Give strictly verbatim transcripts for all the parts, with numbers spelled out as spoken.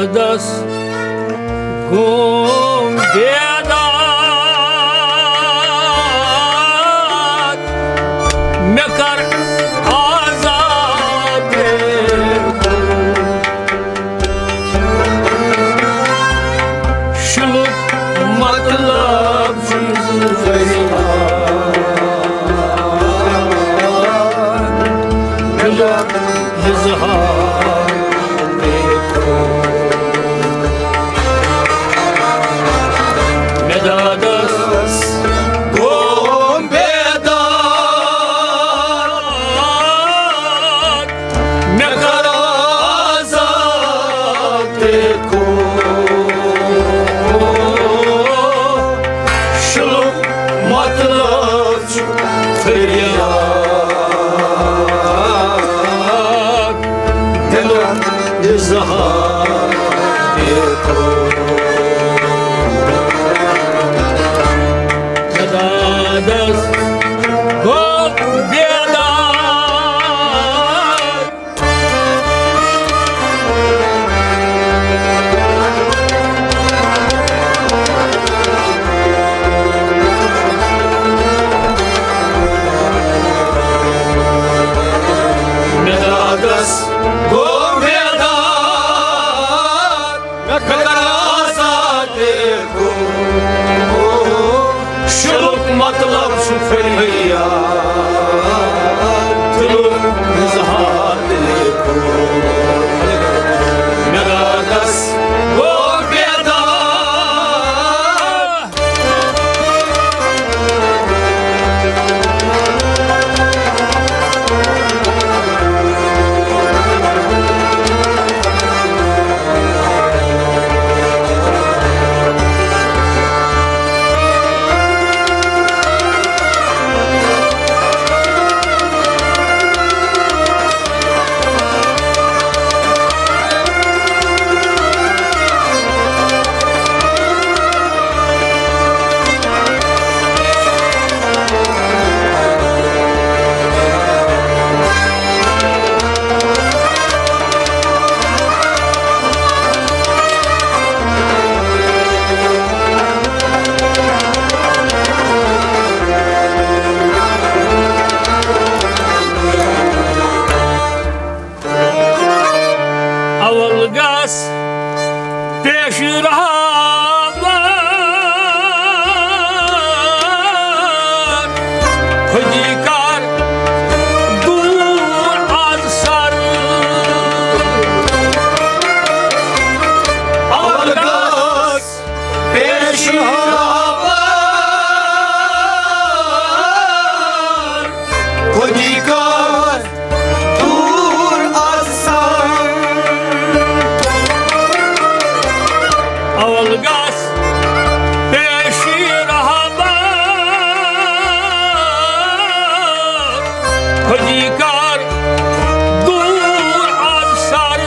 دس گوم بیدار، مےٚ کر آزاد۔ شُلُک مطلب چھُ فریاد، دِلُک اظہار۔ مےٚ دادس گوم بیدار، مےٚ کر آزاد۔ شُلُک مطلب چھُ فریاد، دِلُک اظہار۔ دادس گوٚو بیدار۔ مےٚ دادس گوٚو بیدار، مےٚ کر آزاد۔ شُلُک مطلب چھُ فریاد، دِلُک اظہار۔ مےٚ دادس گوٚو بیدار۔ اول گژھ پیش رہا خودی کر دور از سر۔ اول گژھ پیش رہا خودی کر دور از سر۔ اول گژھ پیش رہبر خودی کر دور از سر۔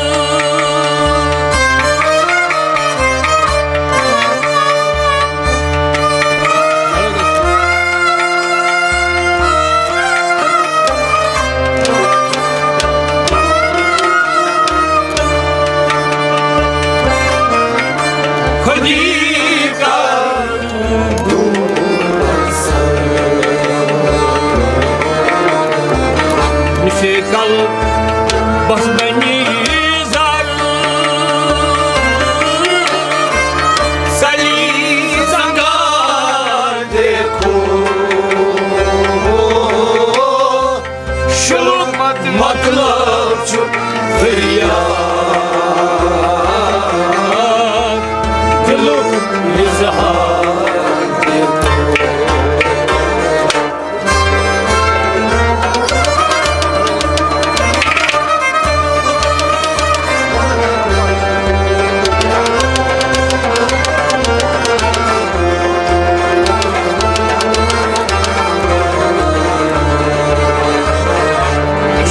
خودی کر نشے کل بس بنی زر، سلی زنگار دیکھو۔ شُلُک مطلب چھُ فریاد، دِلُک اظہار۔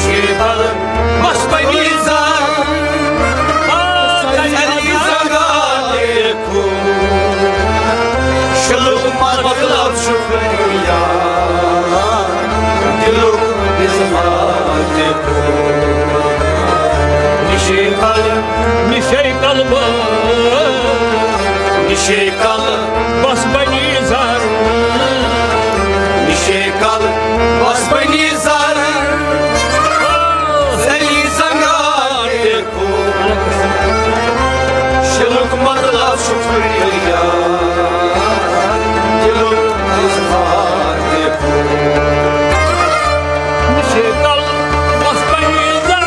شیطان بس پنی زان، آ، تسلی زگا دیکھو۔ شُلُک مطلب چھُ فریاد، دِلُک اظہار دیکھو۔ نشے کل، نشے کل بہٕ نِشے کل بس بنی زر، نِشے کل بس بنی زر، زلی زنگار تہِ کھوٚت۔ شِلُک مطلب چھُ پھُٹِتھ یار، دِلُک اظہار تہِ کھوٚت۔ نِشے کل بس بنی زر،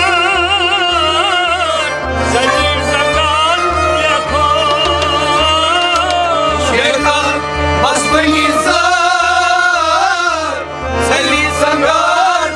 زلی زنگار تہِ کھوٚت۔ نِشے کل بس بنی زر، زلی زنگار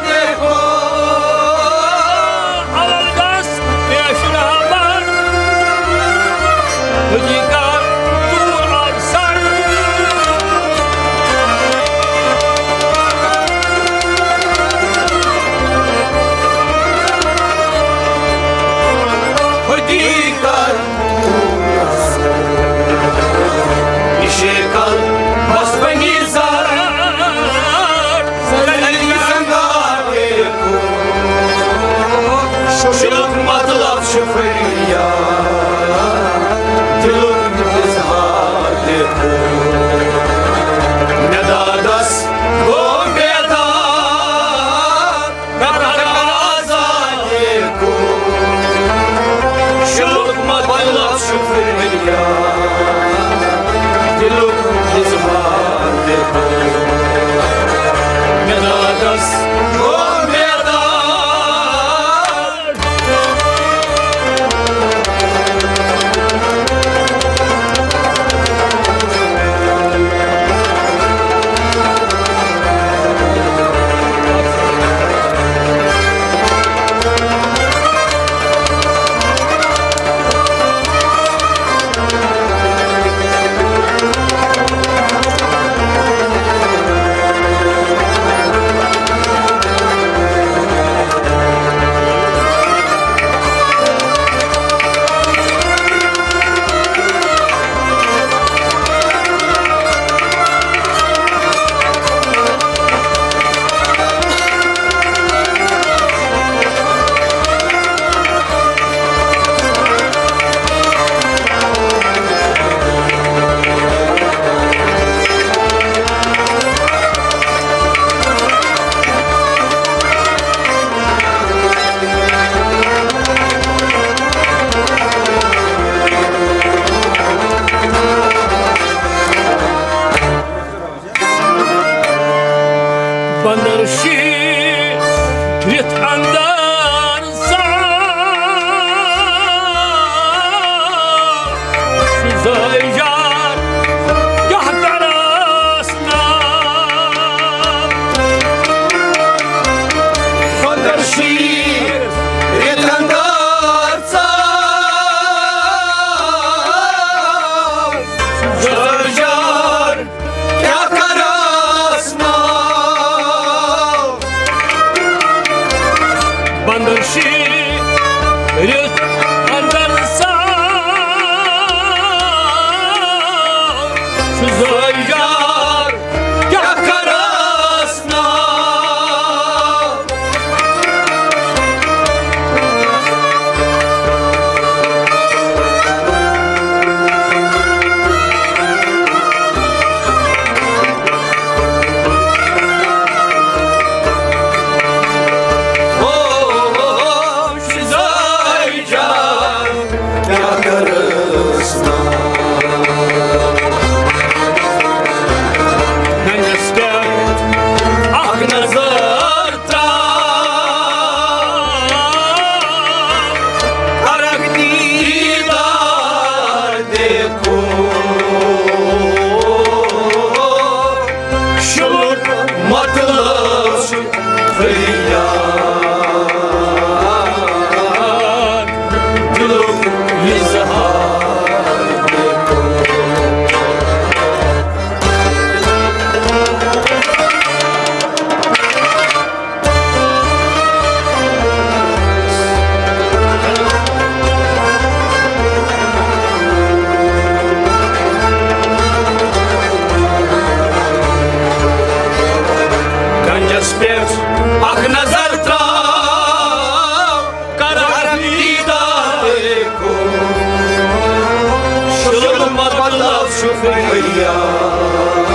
فریاد،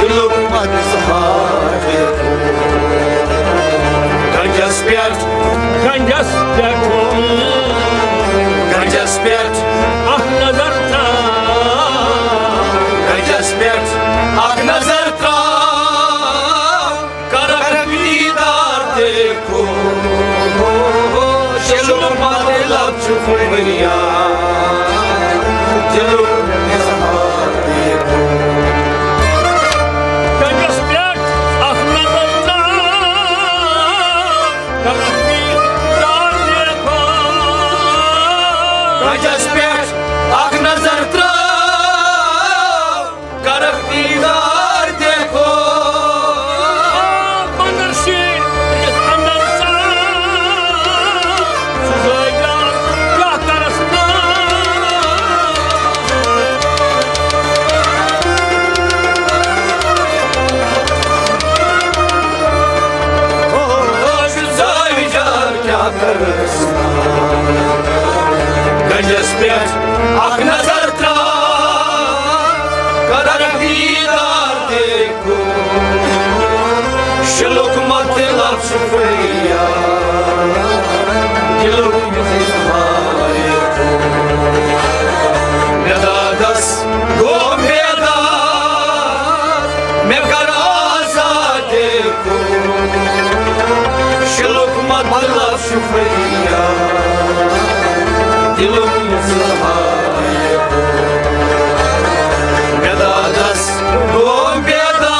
دِلُک اظہار۔ گنجس پٮ۪ٹھ، گنجس پٮ۪ٹھ، گنجس پٮ۪ٹھ اکھ نظر تراو۔ گنجس پٮ۪ٹھ اکھ نظر تراو۔ کرکھ دیدار دیکھو، شیلُک مطلب چھُ فریاد، دِلُک اظہار دیکھو۔ گنجس پٮ۪ٹھ اکھ نظر تراو، کرکھ دیدار دیکھو۔ گنجس پٮ۪ٹھ اکھ نظر تراو، کرکھ دیدار دیکھو۔ بندر شیر یتھ اندر ژاو، سُہ زٲوۍ جان کیٛاہ کرس ناو۔ او، سُہ زٲوۍ جان کیٛاہ کرس ناو۔ گنجس پٮ۪ٹھ اکھ نظر تراو، کرکھ دیدار دیکھو۔ شیلُک مطلب چھُ فریاد، دِلُک اظہار۔ مےٚ دادس گوٚو بیدار، مےٚ کر آزاد دیکھو۔ شیلُک مطلب چھُ فریاد، دِلُک اظہار۔ مےٚ دادس گوٚو بیدار۔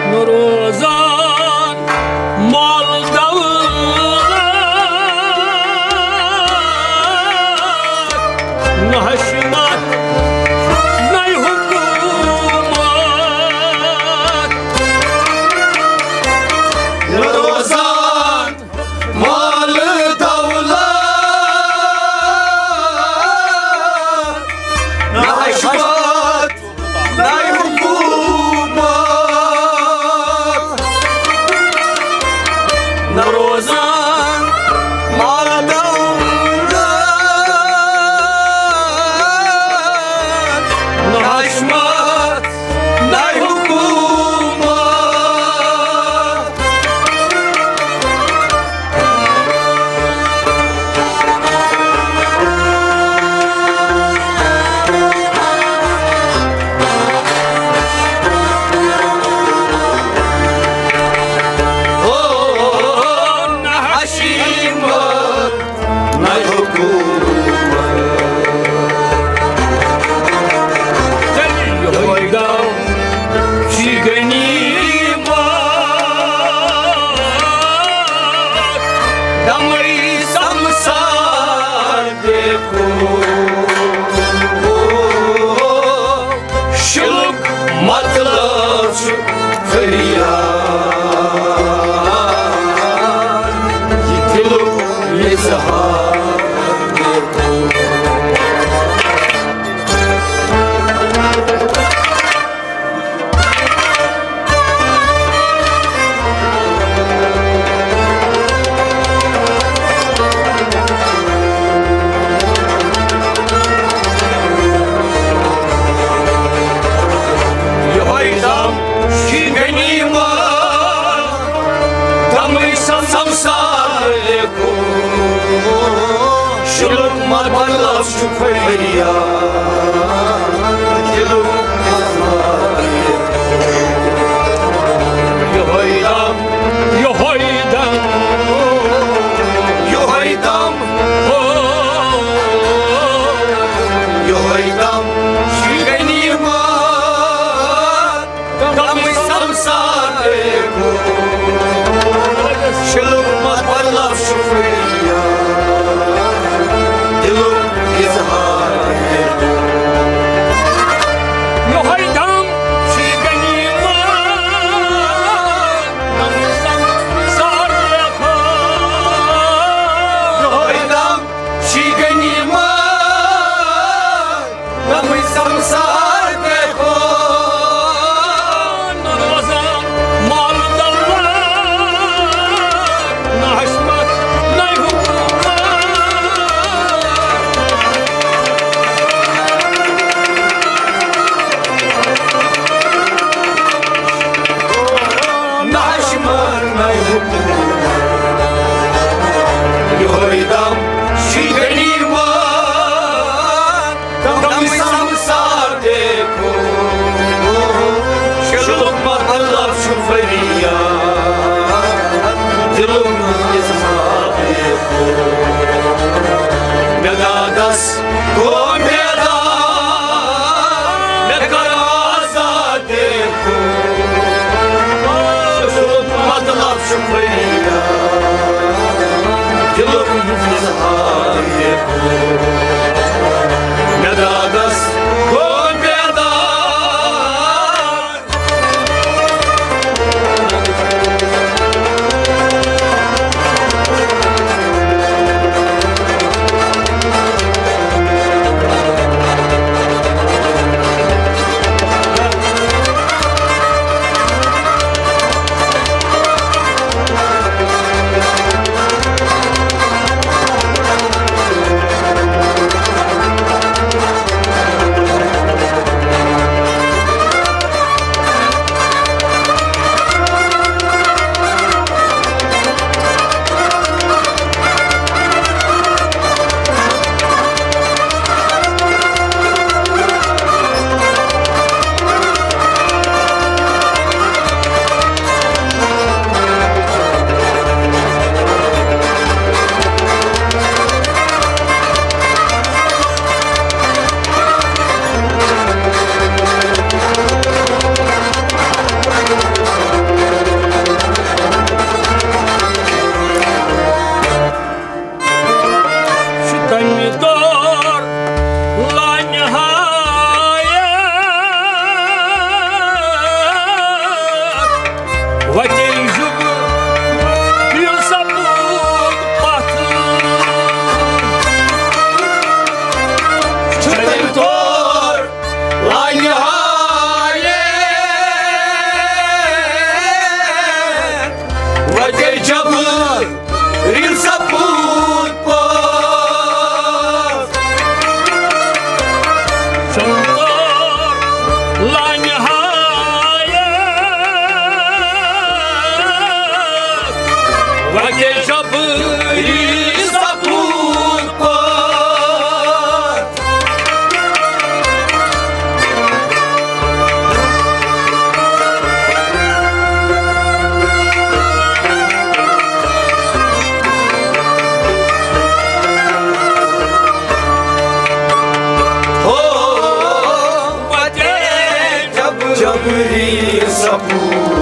نہ روزان مال دولت، نہ حشمت، نہ حکومت۔ نہ روزان مال دولت، نہ حشمت، نہ حکومت۔ نہ روزان مال دولت، نہ حشمت، نہ حکومت۔ نہ حشیمت، نہ حکومت۔ تیٚلہِ یِہوٚے گوٚو شی غنیمت۔ دمے سمسار دیکھو، شیلُک مطلب چھُ فریاد، یہِ دِلُک اظہار۔ مطلب چھُ فریاد دِلُک اظہار۔ یِہوٚے دم، یِہوٚے دم، یِہوٚے دم، ہو، یِہوٚے دم چھُ غنیٖمت۔ غمٕچ سمسار گٔے غوب۔ شِلُک مطلب چھُ فریاد، دِلُک اظہار گٔے غوب۔ یِہوٚے دم چھُ غنیٖمت۔ غمٕچ سمسار گٔے غوب۔ یِہوٚے دم چھُ غنیٖمت۔ غمٕچ سمسار گٔے غوب۔ نہ روزان مال دولت، نہ حشمت، نہ حکومت۔ نہ حشمت، نہ حکومت۔ یِہوٚے دم چھُ غنیٖمت۔ غمٕچ سمسار گٔے غوب۔ شِلُک مطلب چھُ فریاد، دِلُک اظہار گٔے غوب۔ مےٚ دادس گوٚو بیدار، مےٚ کٔر آزاد۔ شِلُک مطلب چھُ فریاد، دِلُک اظہار۔ مےٚ دادس گوٚو بیدار۔ چھُ تَمہِ دور لانِہایت، وَتہِ یُب یُس سپُد پَتھ۔ چھُ تَمہِ دور لانِہایت، وَتہِ یُب یُس سپُد پَتھ۔ چھُ تَمہِ دور لانِہایت، وَتہِ یُب یُس سپُد پَتھ۔ ہو، وَتہِ یُب یُس سپُد۔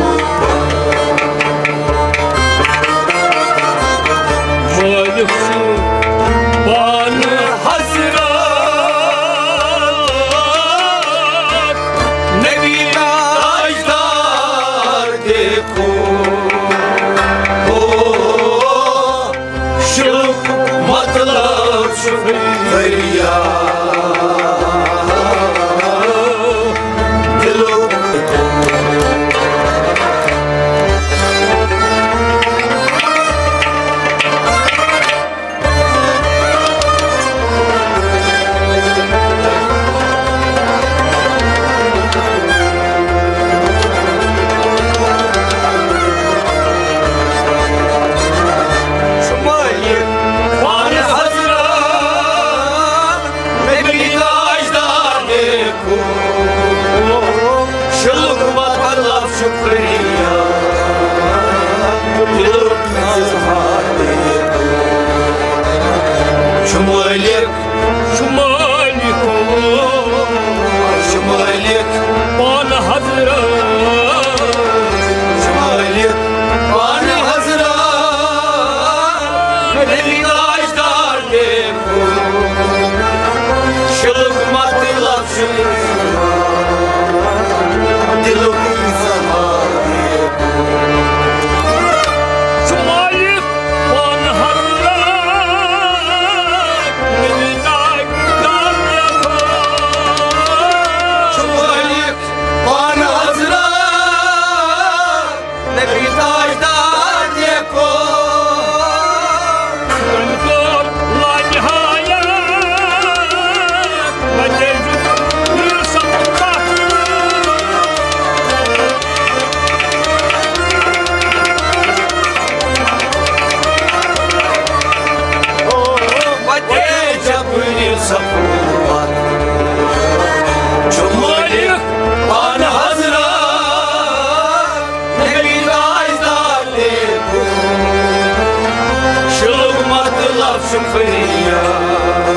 فریاد،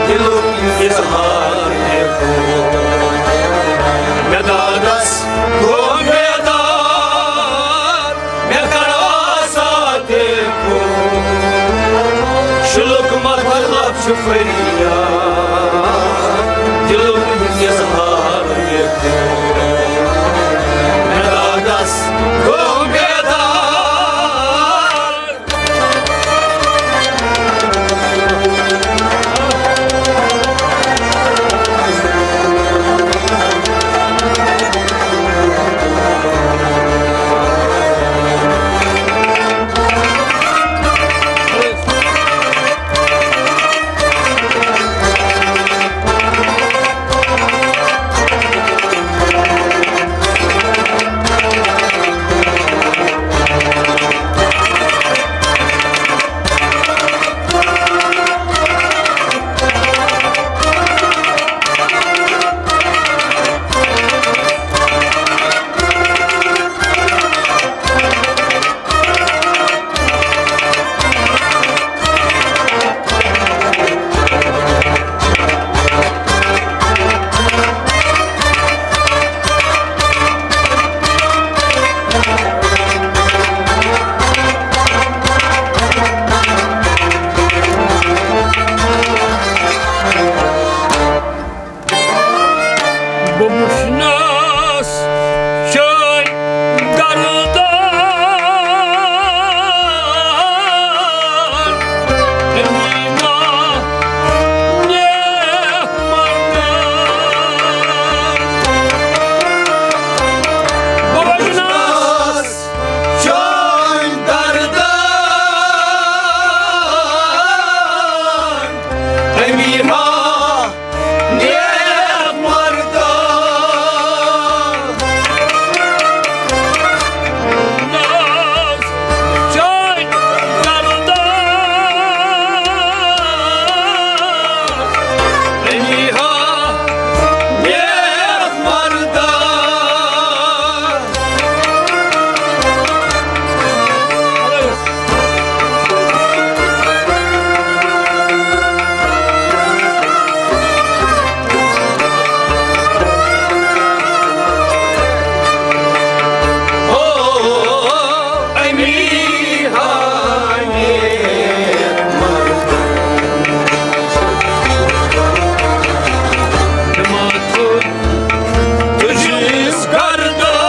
دلُک اظہار تہِ کوٚر۔ مےٚ دادس گوٚو بیدار، مےٚ کر آسا تہِ کوٚر۔ شُلُک مطلب چھُ فریاد، دلُک اظہار تہِ کوٚر۔ مےٚ دادس گوٚو بیدار۔ بہٕ وٕچھنَس چٲنۍ گردن، أمیٖنا نیک مردن۔ بہٕ وٕچھنَس چٲنۍ گردن، أمیٖنا نیک مردن۔ ناز چٲنۍ گردن، أمیٖنا نیک مردن۔ تُجِس گردن،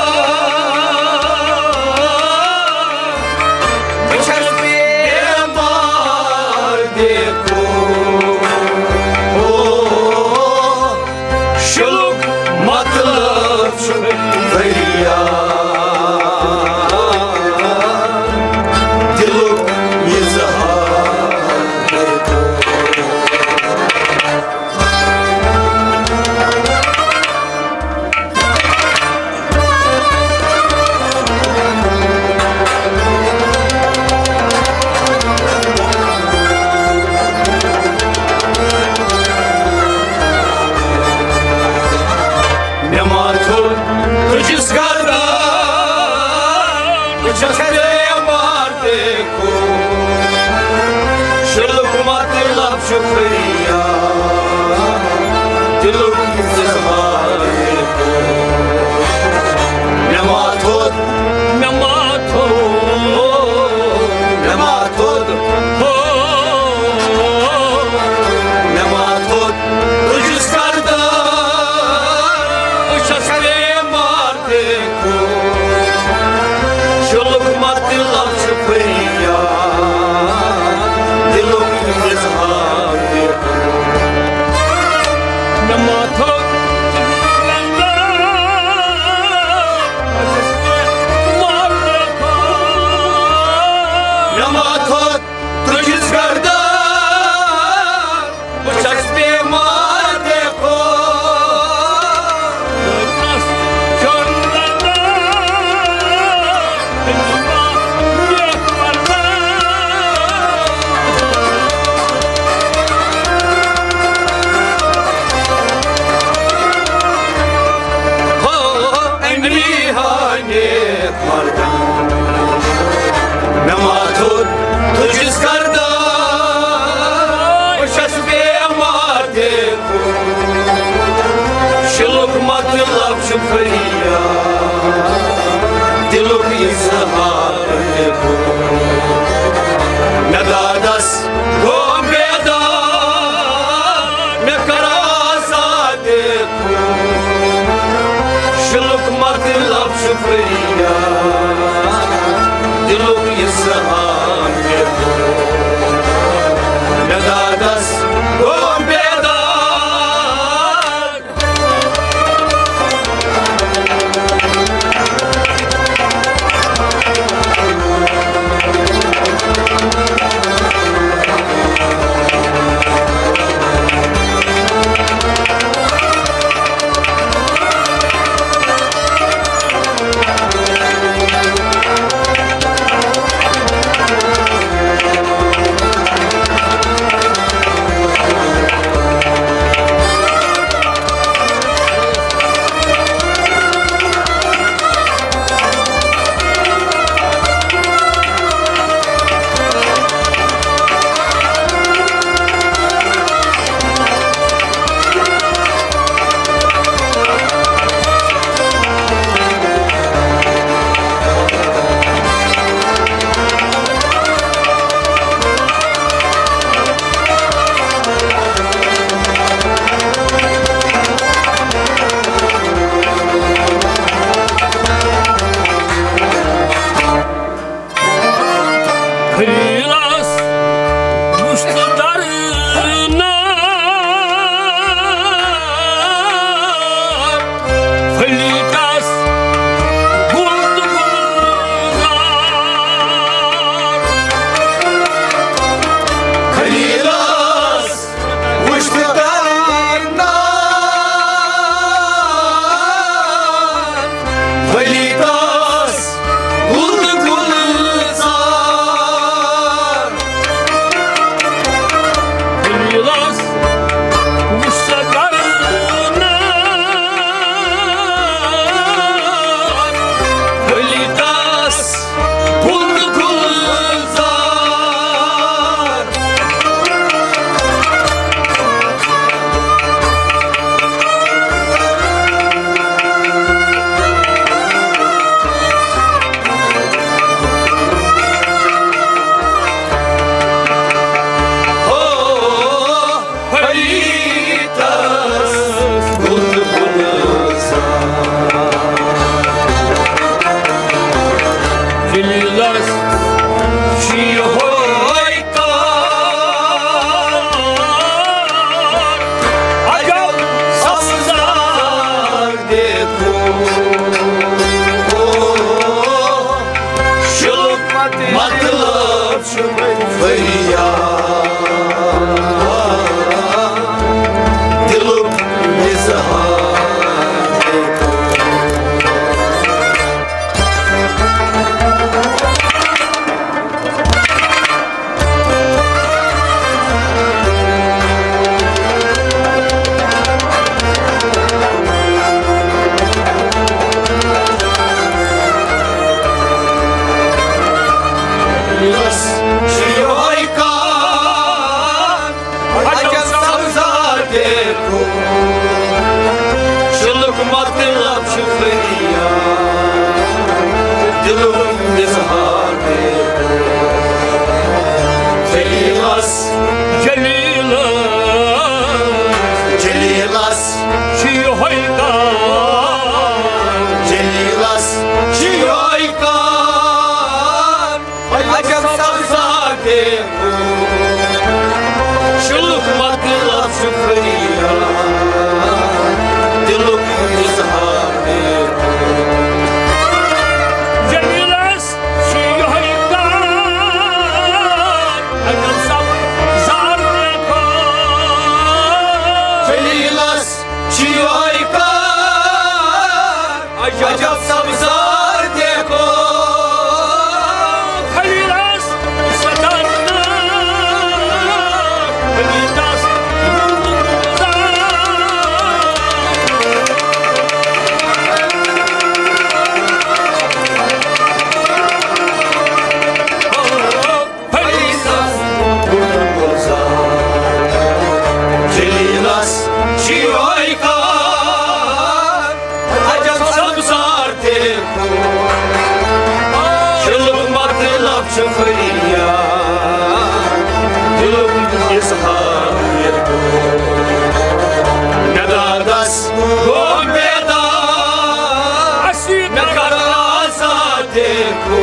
بہٕ چھَس بیمار دیکھو۔ او، شُلُک مطلب چھُ فریاد، دِلُک اظہار دیکھو۔ مےٚ ما تھوٚد تُجِس گردن، بہٕ چھَس بیمار دیکھو۔ شُلُک مطلب چھُ فریاد، دِلُک اظہار۔ مےٚ ما تھوٚد، مےٚ ما تھوٚد، مےٚ ما تھوٚد، ہو، مےٚ ما تھوٚد تُجِس گردن، بہٕ چھَس بیمار دیکھو۔ شُلُک مطلب چھُ فریاد، دِلُک اظہار۔ مےٚ ما تھوٚد، مےٚ ما تھوٚد تُجِس گردن، بہٕ چھَس بیمار دیکھو۔ ہو، أمی ہاے نیک مردن۔ مےٚ ما تھوٚد تُجِس خلیلس وُچھ تہٕ درنا، خلیقس گُل تہٕ گُلزار۔ خلیلس وُچھ تہٕ درنا، خلیقس گُل تہٕ گُلزار۔ خلیلس وُچھ سا درنا، خلیقس گُل تہٕ گُلزار۔ ہو، خلیقس گُل تہٕ گُلزار۔ خلیلس چھُ یِہوٚے کار، عجب سبزار دیکھو۔ او، شُلُک مطلب چھُ فریاد، دِلُک اظہار۔ یُس چھُ یِہوٚے کار، عجب سبزار دیکھو۔ شُلُک مطلب چھُ فریاد، دِلُک اظہار دیکھو۔ خلیلس، جلیلس، جلیلس چھُ یِہوٚے کار۔ جلیلس چھُ یِہوٚے کار۔ عجب سبزار دیکھو، شُلُک مطلب چھُ فریاد، دِلُک اظہار دیکھو۔ جلیلس چھُ یِہوٚے کار، عجب سبزار دیکھو۔ جلیلس چھُ یِہوٚے کار، عجب سبزار دیکھو۔ خلیلس سدن، خلیلس گُلزار۔ خلیلس گُل گُلزار، جلیلس چھُ یِہوٚے کار، عجب سبزار دیکھو۔ شُلُک مطلب چھُ فریاد، دِلُک اظہار دیکھو۔ مےٚ دادس گوٚو بیدار، مےٚ کر آزاد دیکھو۔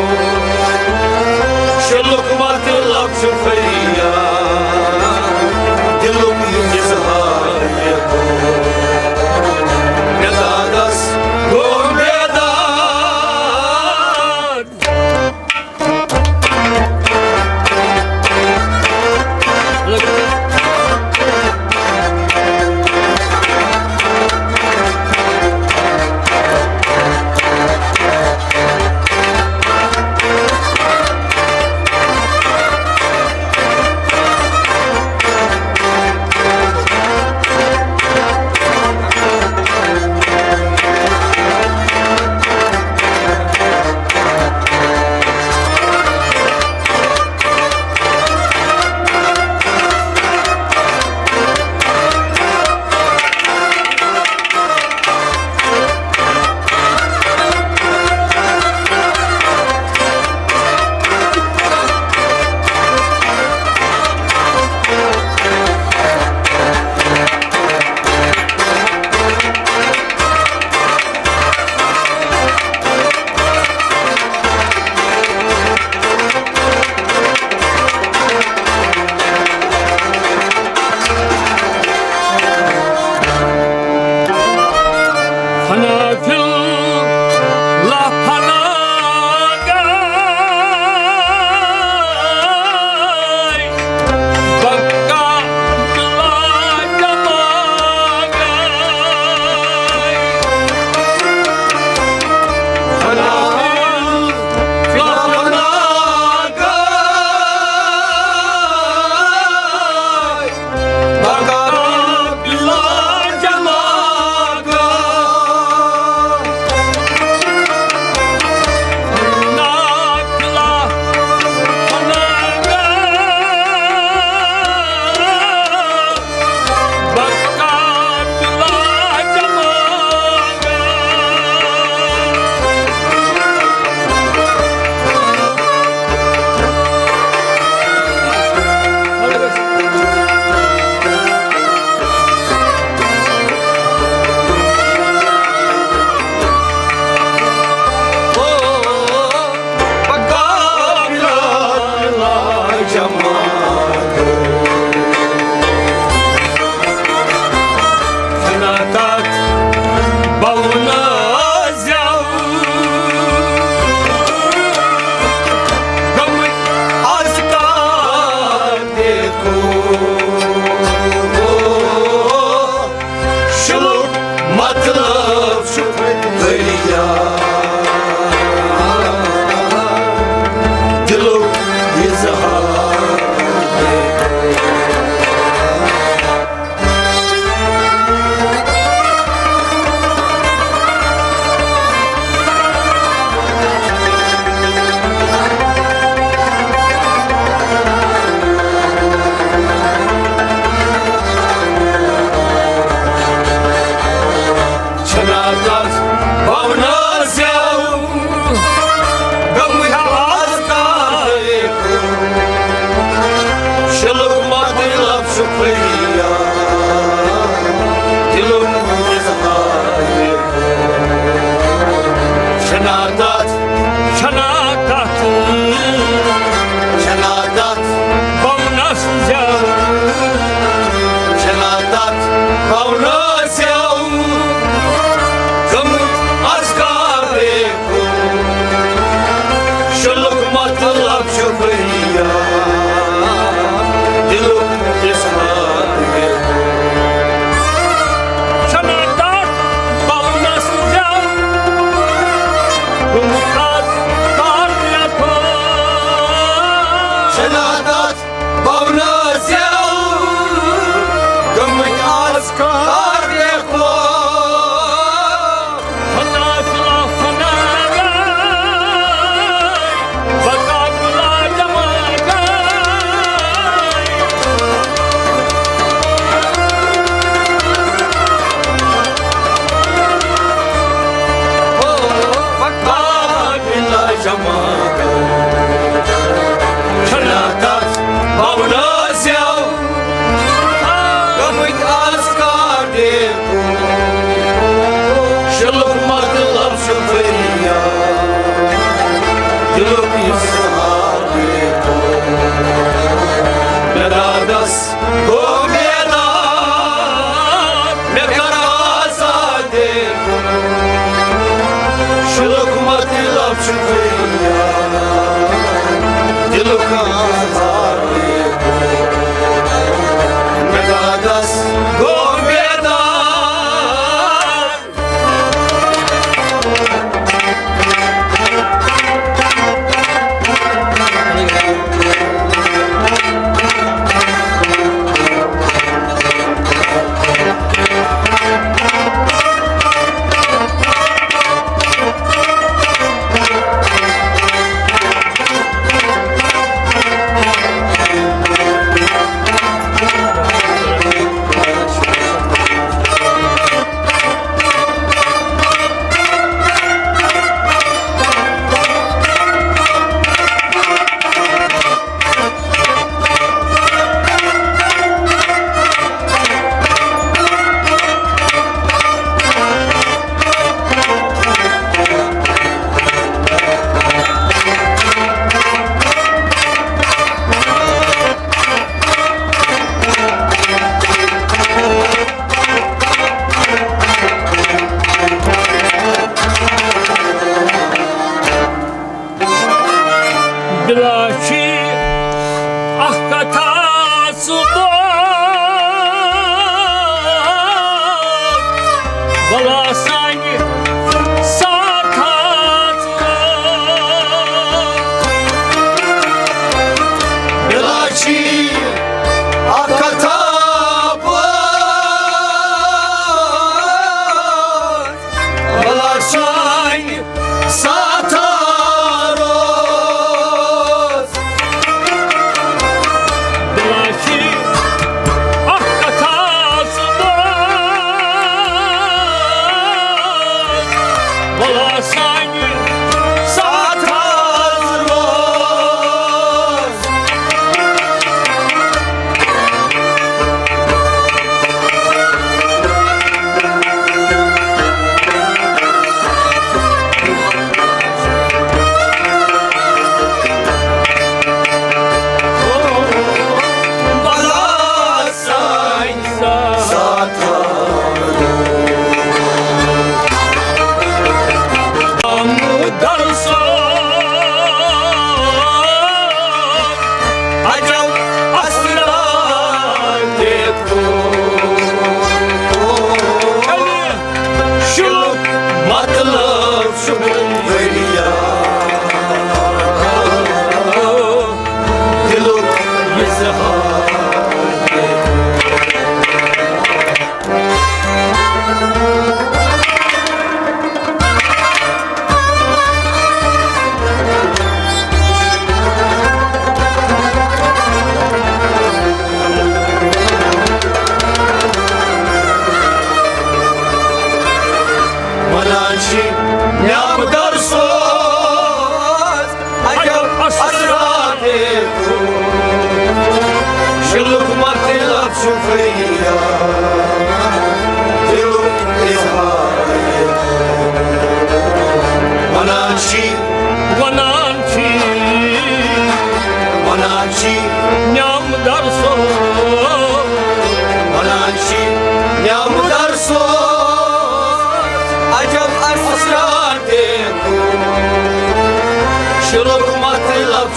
شُلُک مطلب چھُ فریاد، دِلُک اظہار دیکھو۔ مےٚ دادس گوٚو بیدار۔ جماعت۔ چھنا تتھ بونہٕ زٮ۪و گٔمٕتۍ از کر دیکھو۔ شلُک مطلب چھُ دریا، دِلُک اظہار۔ چھنا تتھ بونہٕ زٮ۪و گٔمٕتۍ از کر۔ شلُک مطلب چھُ فریاد، دِلُک اظہار۔ چھنا تتھ، چھنا تتھ، چھنا تتھ بونس زٮ۪و، چھنا تتھ بونس زٮ۪و گٔمٕتۍ از کر۔ شلُک مطلب چھُ فریاد، دِلُک اظہار۔ چھنا تتھ بونس زٮ۪و گوٚمُت از کر دیکھو۔ چھنا تتھ بونس زٮ۪و گٔمٕتۍ از کر دیکھو۔ فنا فلا فنا گئے، بقا بلا جما گئے۔ او بقا بلا جما گئے۔ چھنا تتھ بونس زٮ۪و گٔمٕتۍ از کر دیکھو۔ شلُک مطلب چھُ فریاد، دِلُک اظہار۔ مےٚ دادس گوٚو بیدار، مےٚ کر آزاد۔ شلُک مطلب چھُ فریاد، دِلُک اظہار۔ مےٚ دادس گوٚو بیدار۔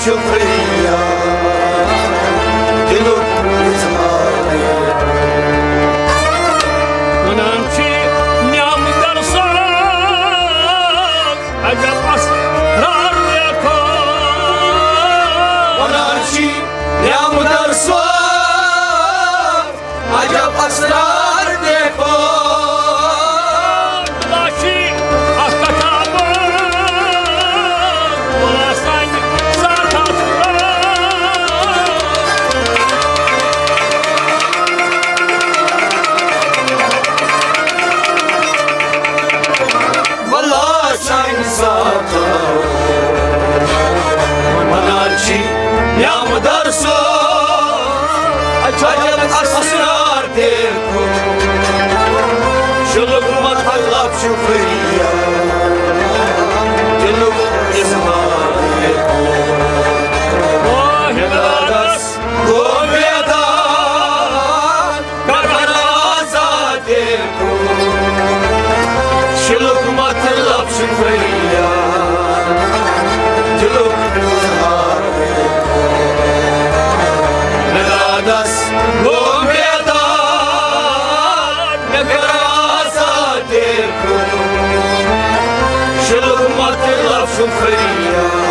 شُکریہ، دِلُک اِظہار۔ وَنان چھِ نعمت درساز، عجب اسرار لیکھو۔ وَنان چھِ نعمت درساز، عجب اسرار دیکھو۔ لاشی اکھ کتاب، بولا سانہِ ساتھ اسرار۔ واللہ سانہِ ساتھ وَنان چھِ نعمت درساز، عجب اسرار دیکھو۔ شُلُک مطلب شُکریہ، دِلُک اِظہار دیکھو۔ مےٚ دادس گوٚو بیدار، مےٚ کر آزاد دیکھو۔ شُلُک مطلب شُکریہ، دِلُک اِظہار دیکھو۔ مےٚ دادس گوٚو بیدار، مےٚ کر آزاد دیکھو۔ شُلُک مطلب شُکریہ،